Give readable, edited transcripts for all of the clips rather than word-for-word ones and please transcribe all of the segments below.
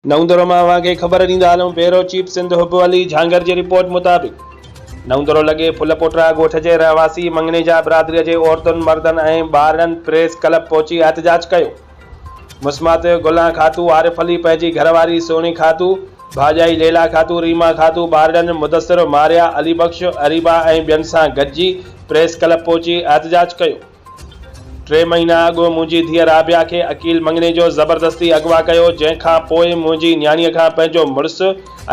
نئون دڙو مان اوهان کي خبر ڏيندا هلون بيورو چيف سنڌ حب علي جهانگر جي رپورٽ مطابق نئون دڙو لڳي ڦل پوٽرا ڳوٺ جي رهواسي مڱڻيجا برادري جي عورتن مردن ۽ ٻارڙن پريس ڪلب پهچي احتجاج ڪيو مسمات گلان خاتون عارف علي پنهنجي گهر واري سهڻي خاتون ڀاڄائي ليلا خاتون ريما خاتون ٻارڙن مدثر ماريا علي بخش اريبا ۽ ٻين سان گڏجي پريس ڪلب پهچي احتجاج ڪيو. ٽي مهينا اڳ منهنجي ڌيء رابعه کي عقيل مڱڻيجو زبردستي اغوا ڪيو، جنهن کان پوء منهنجي نياڻيء کان پنهنجو مڙس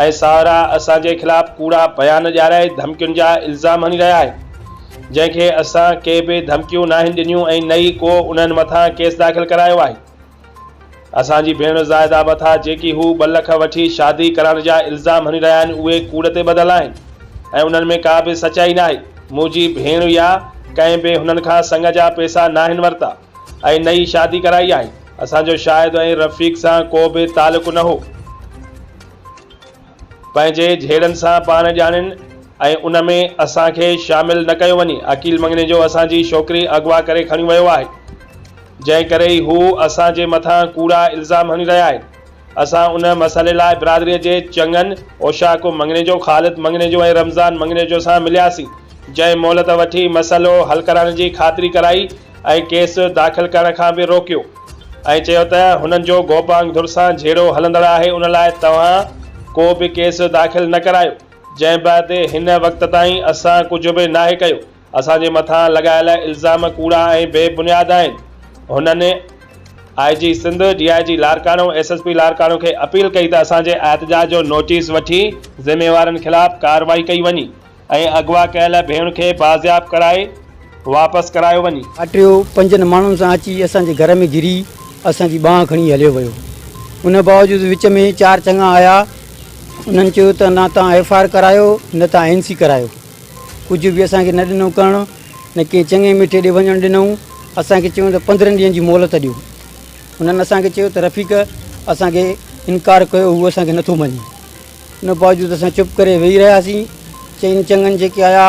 ۽ ساهرا اسان جي خلاف ڪوڙا بيان ڏيارائي ڌمڪين جا الزام هڻي رهيا آهن، جنهن کي اسان ڪي به ڌمڪيون ناهن ڏنيون ۽ نه ئي ڪو انهن مٿان ڪيس داخل ڪرايو آهي. اسان جي ڀيڻ زاهده مٿان جيڪي هو ٻه لک وٺي شادي ڪرائڻ جا الزام هڻي رهيا آهن اهي ڪوڙ تي ٻڌل آهن ۽ انهن ۾ ڪا به سچائي ناهي. منهنجي ڀيڻ يا ڪنهن به هنن کان سڱ جا پئسا ناهن ورتا ۽ نه ئي شادي ڪرائي آهي. اسان جو شاهد ۽ رفيق سان ڪو به تعلق نه هو. پنهنجي جهيڙن سان پاڻ ڄاڻين ۽ ان ۾ اسان کي شامل نه ڪيو وڃي. عقيل مڱڻيجو اسان جي ڇوڪري اغوا ڪري کڻي ويو آهي، جنهن ڪري ئي هو اسان جي مٿان ڪوڙا الزام هڻي رهيا آهن. اسان ان مسئلي لاء برادري جي چڱن اوشاق مڱڻيجو، خالد مڱڻيجو ۽ رمضان مڱڻيجو سان ملياسين، جنهن مهلت وٺي مسئلو حل ڪرائڻ جي خاطري ڪرائي ۽ ڪيس داخل ڪرڻ کان به روڪيو ۽ چيو ته هنن جو گوپانگ ڌر سان جهيڙو هلندڙ آهي ان لاء توهان ڪو به ڪيس داخل نه ڪرايو جنهن بعد هن وقت تائين اسان ڪجهه به ناهي ڪيو اسان جي مٿان لڳايل الزام ڪوڙا ۽ بي بنياد آهن هنن I G Sindh, D I G Larkana, S S P Larkana کي اپيل ڪئي ته اسان جي احتجاج جو نوٽيس وٺي ذميوارن خلاف ڪارروائي ڪئي وڃي. ۽ اغوا ڪيل ڀيڻ کي بازياب ڪرائي واپس ڪرايو وڃي. اٽيو پنجن ماڻهن سان اچي اسان جي گهر ۾ گهري اسان جي ٻانهن کڻي هليو ويو. ان باوجود وچ ۾ چار چڱا آيا انهن چيو ته نه تان ايف I R ڪرايو نه تان اين سي ڪرايو. ڪجهه به اسان کي نه ڏنو ڪرڻ نه ڪنهن چڱي مٺي ڏي وڃڻ ڏنائون. اسان کي چيائون ته 15 ڏينهن جي مهلت ڏيو. انهن اسان کي چيو ته رفيق اسان کي انڪار ڪيو هو اسان کي نٿو مڃي. ان باوجود اسان چپ ڪري ويهي رهياسين. چئن چڱن جيڪي آيا.